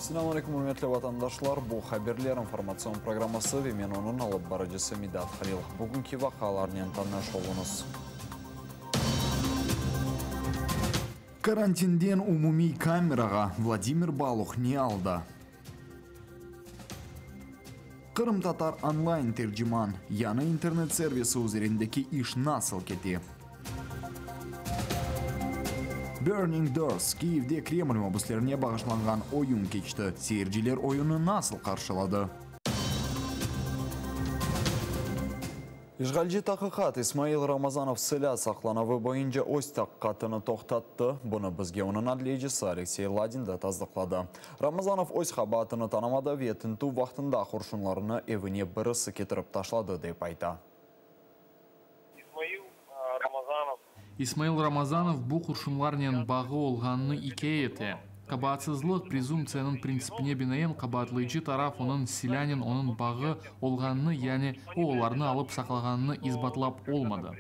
Selâm aleyküm, ürmetli vatandaşlar! Bu Haberler informatsion programması ve men onıñ alıp barıcısı Midat Halil. Bugünki vaqialarnen tanış oluñız. Karantinden umumiy kamerağa, Vladimir Baluh ne alda? Qırımtatar online terciman, yañı internet servisi üzerindeki iş nasıl kete? Burning Doors, Kiyevde Kreml mabüslerine bağışlanğan oyun keçti, seyirciler oyunnı nasıl qarşıladı? İşğalci taqiqat İsmail Ramazanov silâ saqlanuvı boyunca öz taqiqatını toqtattı. Bunı bizge onıñ adliyecisi Aleksey Ladin da tasdıqladı. Ramazanov öz qabaatını tanımadı ve tintüv vaqtında qurşunlarını evine birisi ketirip taşladı, dep ayta. İsmail Ramazanov. İsmail Ramazanov bu qurşunlarnen bağı olğanını ikâye ete. Qabaatsızlıq prezumptsiyanıñ printsipine binaen qabaatlayıcı taraf onıñ silânen onıñ bağı olğanını, yani o olarnı alıp saqlağanını isbatlap olmadı.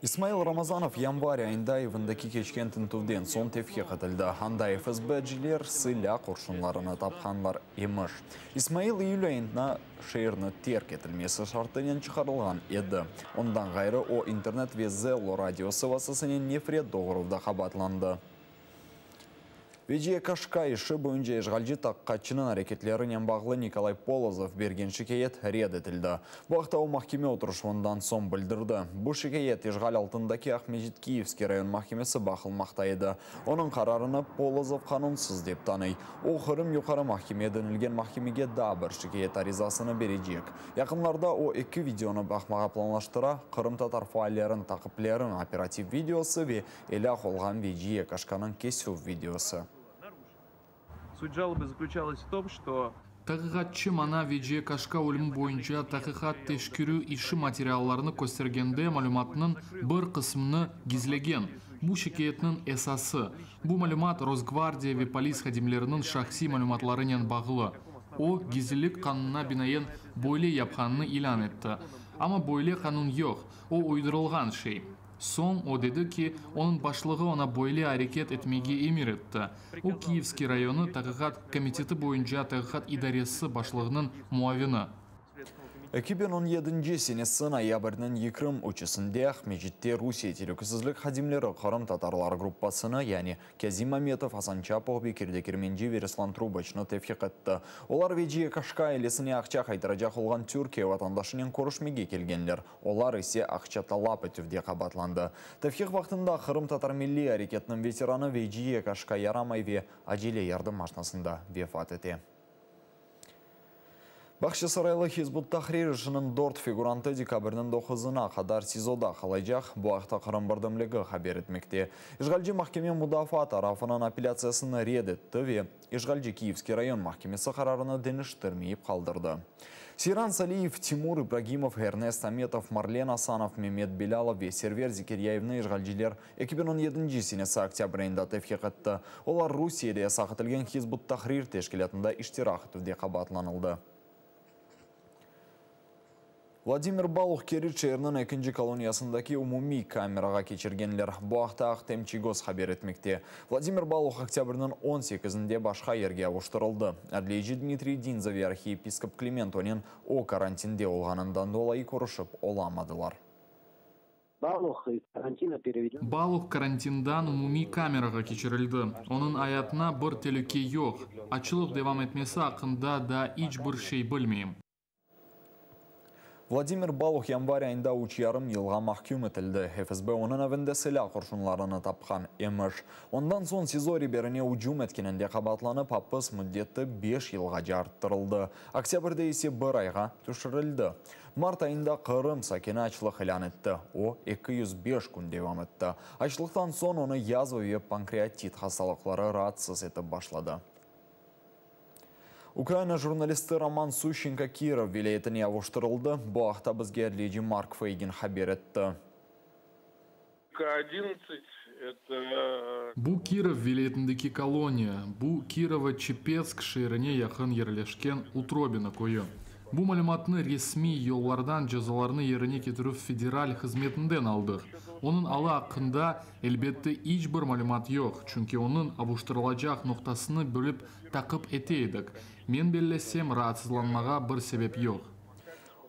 İsmail Ramazanov yanvar ayında evindeki keçken tintüvden soñ tevfiq etildi. Anda FSBciler silâ qurşunlarını tapqanlar emiş. İsmail iyül ayında şeerni terk etilmesi şartınen çıqarılğan edi. Ondan ğayrı o, internet ve Zello radiosı vastasınen nefret doğuruvda qabaatlandı. Veciye Kaşka işi boyunca işğalci taqiqatçınıñ areketlerinen bağlı Nikolay Polozov bergen şikâyet red etildi. Bu aqta o mahkeme oturışuvından soñ bildirdi. Bu şikâyet işğal altındaki Aqmescit Kiyevskiy rayon mahkemesi baqılmaqta edi. Onıñ qararını Polozov qanunsız dep tanıy. O, Qırım Yuqarı mahkeme denilgen mahkemege daa bir şikâyet arizasını berecek. Yaqınlarda o, eki videonı baqmağa planlaştıra, qırımtatar faallerin taqipleriniñ operativ videosı ve Elâk olğan Veciye Kaşkanıñ kesüv videosı. Sut jaloby zaklüçalos v tom, çto. Taqiqatçı maña Veciye Kaşka ölümi boyunca taqiqat teşkerüv işi materiallarını köstergende malümatnıñ bir qısmını gizlegen. Bu şikâyetniñ esası. Bu malümat Rosgvardiya ve polis hadimleriniñ şahsiy malümatlarınen bağlı. O, gizlilik qanunına binaen böyle yapqanını ilân etti. Amma böyle qanun yoq, o uydurılğan şey. Soñ o dedi ki, onıñ başlığı oña böyle areket etmege emir etti. O, Kiyevskiy rayonı taqiqat komiteti boyunca taqiqat idaresi başlığınıñ muavini. 2017 senesi noyabrniñ 23-sinde Aqmescitte Rusiye telükesizlik hadimleri qırımtatarlar gruppasını, yani Kâzim Ametov, Asan Çapuh, Bekir Dekermenci ve Ruslan Trubaçnı tevfiq etti. Olar Veciye Kaşka ailesine aqça qaytaracaq olğan Türkiye vatandaşınen körüşmege kelgenler. Olar ise aqça talap etüvde qabaatlandı. Tevfiq vaqtında qırımtatar milliy areketiniñ veteranı Veciye Kaşka yaramay ve acele yardım maşnasında vefat ete. Bağçasaraylı Hizb ut-Tahrir işiniñ dört figurantı dekabrniñ doquzına qadar SİZOda qalacaq. Bu aqta Qırım birdemligi haber etmekte. İşğalci mahkeme mudafaa tarafınıñ apellâtsiyasını red etti ve işğalci Kiyevskiy rayon mahkemesi qararını deñiştirmeyip qaldırdı. Seyran Saliyev, Timur İbragimov, Ernest Ametov, Marlen Asanov, Memet Belâlov ve Server Zekeryayevni işğalciler 2017 senesi oktâbr ayında tevfiq etti. Olar Rusiyede yasaq etilgen Hizb ut-Tahrir teşkilâtında iştirak etüvde qabaatlanıldı. Vladimir Baluh Keriç şeeriniñ ekinci koloniyasındaki umumiy kamerağa keçirgenler. Bu aqta Ahtem Çiygoz haber etmekte. Vladimir Baluh oktâbrniñ 18-nde başqa yerge avuştırıldı. Adliyeci Dmitriy Dinze ve arhiyepiskop Kliment onen o karantinde olğanından dolayı körüşip olamadılar. Baluh karantindan umumiy kamerağa keçirildi. Onıñ ayatına bir telüke yoq. Açlıq devam etmesi aqqında daa iç bir şey bilmeyim. Vladimir Baluh yanvar ayında üç yarım yılğa mahküm etildi. FSB onıñ evinde silâ qurşunlarını tapqan emiş. Ondan soñ SİZO reberine ücüm etkeninde qabaatlanıp, apis müddeti beş yılğace arttırıldı. Oktâbrde ise bir ayğa tüşürildi. Mart ayında Qırım sakini açlıq ilân etti. O, 205 kün devam etti. Açlıqtan soñ onı yazva ve pankreatit hastalıqları raatsız etip başladı. Ukraina jurnalisti Roman Suşçenko Kirov vilâyetine avuştırıldı. Bu aqta bizge adliyeci Mark Feygin haber etti. Bu Kirov vilâyetindeki koloniya. Bu Kirovo-Çepetsk şeerine yaqın yerleşken Utrobino köyü. Bu malümatnı resmiy yollardan Cezalarnı yerine ketirüv federal hızmetinden aldıq. Onıñ alı aqqında, elbette, iç bir malümat yoq, çünki onıñ avuştırılacaq noqtasını bilip taqip ete edik. Men bellesem, raatsızlanmağa bir sebep yoq.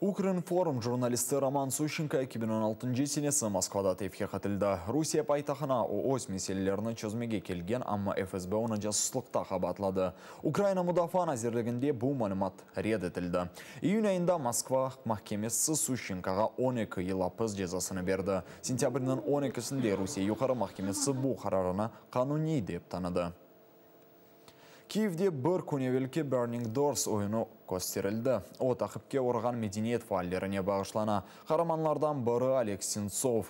Ukrinform jurnalisti Roman Suşçenko 2016 senesi Moskvada tevfiq etildi. Rusiye paytahtına o öz meselelerini çezmege kelgen, amma FSB onı casuslıqta qabaatladı. Ukraina Mudafaa nazirliginde bu malümat red etildi. İyün ayında Moskva mahkemesi Suşçenkoğa 12 yıl apis cezasını berdi. Sentâbrniñ 12-sinde Rusiye Yuqarı mahkemesi bu qararını qanuniy dep tanıdı. Kiyevde bir kün evelki Burning Doors oyunı kösterildi. O, taqipke oğrağan medeniyet faallerine bağışlana. Qaramanlardan biri Oleg Sentsov.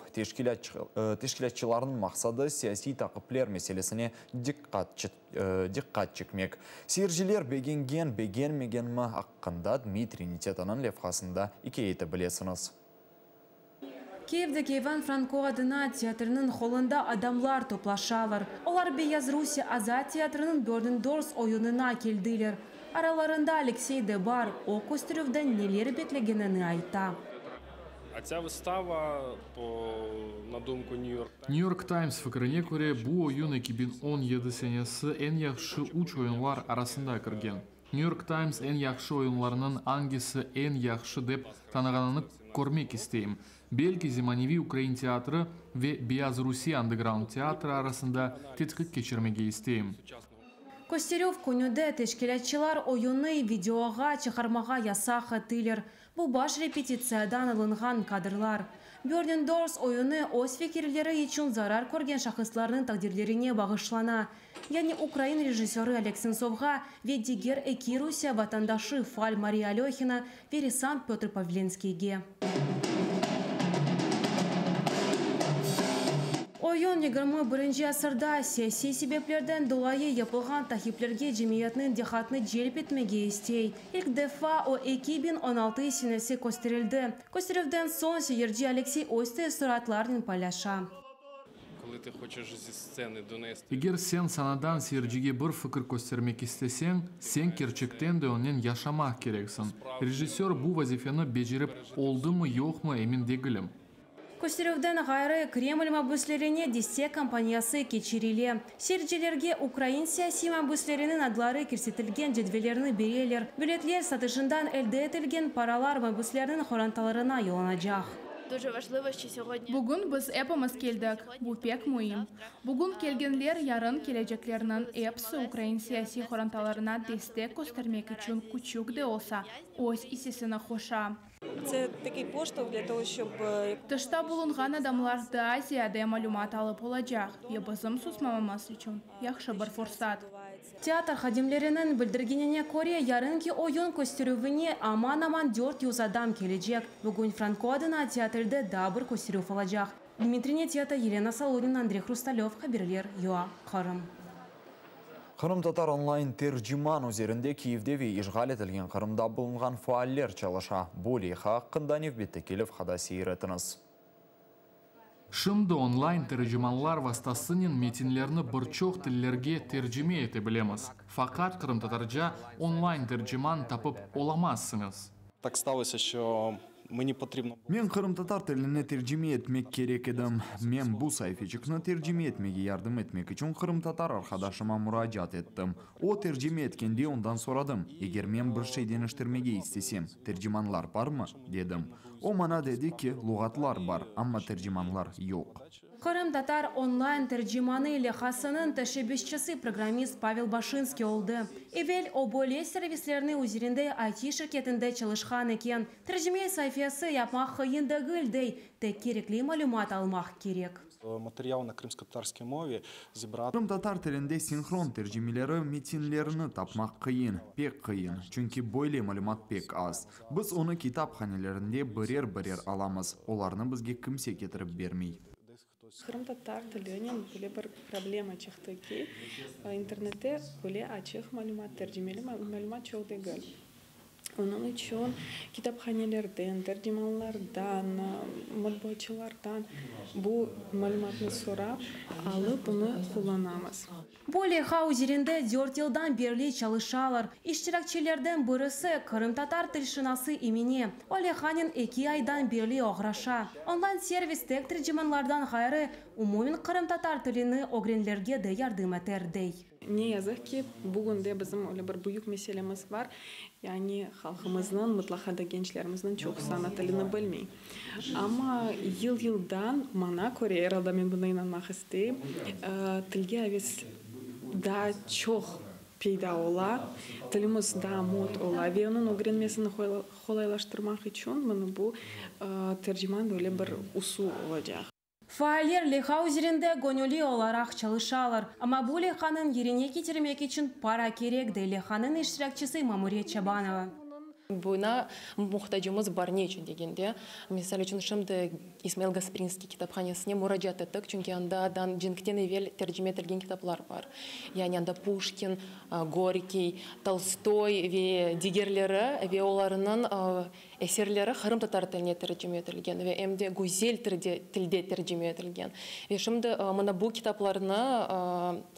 Teşkilâtçılarnıñ maqsadı siyasiy taqipler meselesine diqqat çekmek. Seyirciler begengen, begenmegenmi aqqında Dmitriy Nitetanıñ levhasında ikâye ete bilesiñiz. Kiyevdeki İvan Franko adına teatrniñ holında adamlar toplaşalar. Olar Beyazrusiye azat teatriniñ Burning Doors oyunına keldiler. Aralarında Aleksey de bar, o kösterüvden neler beklegenini ayta. А ця вистава, по, на думку New York New York Times fikrine köre, bu oyun 2017 senesi eñ yahşı üç oyunlar arasında kirgen. New York Times eñ yahşı oyunlarnıñ angisi eñ yahşı dep tanığanını körmek isteyim. Belki zemaneviy ukrain teatri ve Beyazrusiye andegraund teatri arasında tedqiq keçirmege isteyim. Kösterüv kününde teşkilâtçılar oyunnı videoğa çıqarmağa yasaq ettiler. Bu baş repetitsiyadan alınğan kadrlar. Burning Doors oyunı öz fikirleri içün zarar körgen şahıslarnıñ taqdirlerine bağışlana. Yani ukrain rejissörı Oleg Sentsovğa ve diger eki Rusiye vatandaşı faal Mariya Alöhina ve ressam Pötr Pavlenskiyge. Oyun 21-nci asırda siyasiy sebeplerden dolayı yapılğan taqiplerge cemiyetniñ diqqatını celp etmege istey. İlk defa o 2016 senesi kösterildi. Kösterüvden soñ seyirci Aleksey öz teessuratlarınen paylaşa. Коли ти хочеш зі сцени донести Eger sen sanadan seyircige bir fikir köstermek isteseñ, sen kerçekten de onen yaşamaq kereksiñ. Rejissör bu vazifeni becerip oldımı yoqmı emin degilim. Kösterüvden ğayrı Kreml mabüslerine destek kampaniyası keçirile. Seyircilerge ukrain siyasiy mabüsleriniñ adları kirsetilgen cedvellerni bereler. Biletler satışından elde etilgen paralar mabüslerniñ qorantalarına yollanacaq. Дуже важливо, що сьогодні Bugün biz epimiz keldik. Bu pek müim. Bugün kelgenler, yarın keleceklerniñ episi ukrain siyasiy qorantalarına destek köstermek içün küçük de olsa öz issesini qoşa. Це такий поштовх для того, щоб е, Tışta bulunğan adamlar daa ziyade malümat alıp olacaq ve bizim susmamamız içün yahşı bir fursat. Teatr hadimleriniñ bildirgenine köre, yarınki oyun kösterüvine aman-aman 400 adam kelecek. Bugün Franko adına teatrde daa bir kösterüv olacaq. Dmitriy Neteta, Елена Солонина, Андрей Хрусталев. Haberler UA, Qırım. Qırımtatar onlayn terciman üzerinde Kiyevde ve işğal etilgen Qırımda bulunğan faaller çalışa. Bu leyha aqqında nevbetteki levhada seyir etiñiz. Şimdi onlayn tercimanlar vastasınen metinlerni bir çoq tillerge tercime ete bilemiz. Faqat qırımtatarca onlayn terciman tapıp olamazsıñız. Так сталося, що мені потрібно Men qırımtatar tiline tercime etmek kerek edim. Men bu saifeçikni tercime etmege yardım etmek içün qırımtatar arqadaşıma muracaat ettim. O tercime etkende ondan soradım. Eger men bir şey deñiştirmege istesem, tercimanlar barmı? Dedim. O maña dedi ki, luğatlar bar, amma tercimanlar yoq. Qırımtatar onlayn tercimanı leyhasınıñ teşebbüsçisi programmist Pavel Başinskiy oldı. Evel o böyle servislerni üzerinde IT şirketinde çalışqan eken. Tercime saifesi yapmaq qıyın degil dey, tek kerekli malümat almaq kerek. Матеріал на кримськотатарській мові зібрати. Qırımtatar tilinde sinhron tercimeleri metinlerini tapmaq qıyın, pek qıyın. Çünki böyle malümat pek az. Biz onı kitaphanelerinde birer-birer alamız. Olarnı bizge kimse ketirip bermey. Qırımtatar tilinen böyle bir problema çıqtı ki, internette böyle açıq malümat, tercimeli malümat çoq degil. Onıñ içün kitaphanelerden, tercimanlardan, matbuatçılardan bu malümatnı sorap alıp, bunı qullanamız. Bu leyha üzerinde dört yıldan berli çalışalar. İştirakçilerden birisi, qırımtatar tilşınası Emine. O leyhanen eki aydan berli oğraşa. Onlayn servis tek tercimanlardan ğayrı, umumen qırımtatar tilini ögrenlerge de yardım eter, dey. Ne yazıq ki, bugün de bizim öyle bir büyük meselemiz bar, yani halqımıznıñ, mıtlaqa da gençlerimizniñ çoqusı ana tilini bilmey. Amma yıl-yıldan, maña köre, er alda men buna inanmaq isteyim, tilge aves daa çoq peyda ola, tilimiz daa mod ola ve onıñ ögrenmesini qolaylaştırmaq içün mına bu Terciman böyle bir usul olacaq. Faaller leyha üzerinde göñülli olaraq çalışalar. Amma bu leyhanıñ yerine ketirmek içün para kerek, dey leyhanıñ iştirakçisi Mamure Çabanova. Buña muhtacımız bar, ne içün degende, misal içün, şimdi İsmail Gasprinskiy kitaphanesine muracaat ettik, çünki anda cenkten evel tercime etilgen kitaplar bar. Yani anda Puşkin, Gorkiy, Tolstoy ve digerleri ve olarnıñ Eserleri qırımtatar tiline tercime etilgen ve em de güzel tilde tercime etilgen. Ve şimdi mına bu kitaplarnı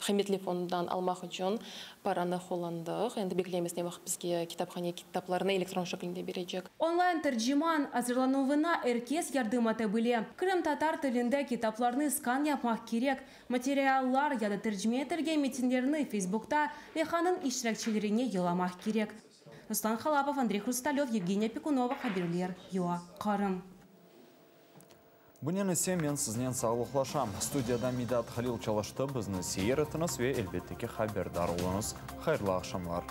Qıymetli fonddan almaq içün paranı qullandıq. Endi bekleymiz, ne vaqıt bizge kitaphane kitaplarnı elektron şeklinde berecek. Onlayn terciman azırlanuvına er kes yardım ete bile. Qırımtatar tilinde kitaplarnı skan yapmaq kerek materiallar ya da tercime etilgen metinlerni Feysbukta leyhanıñ iştirakçilerine yollamaq kerek. Ruslan Halapov, Andrey Hrustalöv, Yevgeniya Pikunova, haberler, UA, Qırım. Bunen ise men siznen sağlıqlaşam. Studiyada Midat Halil çalıştı. Bizni seyir etiñiz ve, elbette ki, haberdar oluñız. Hayırlı aqşamlar.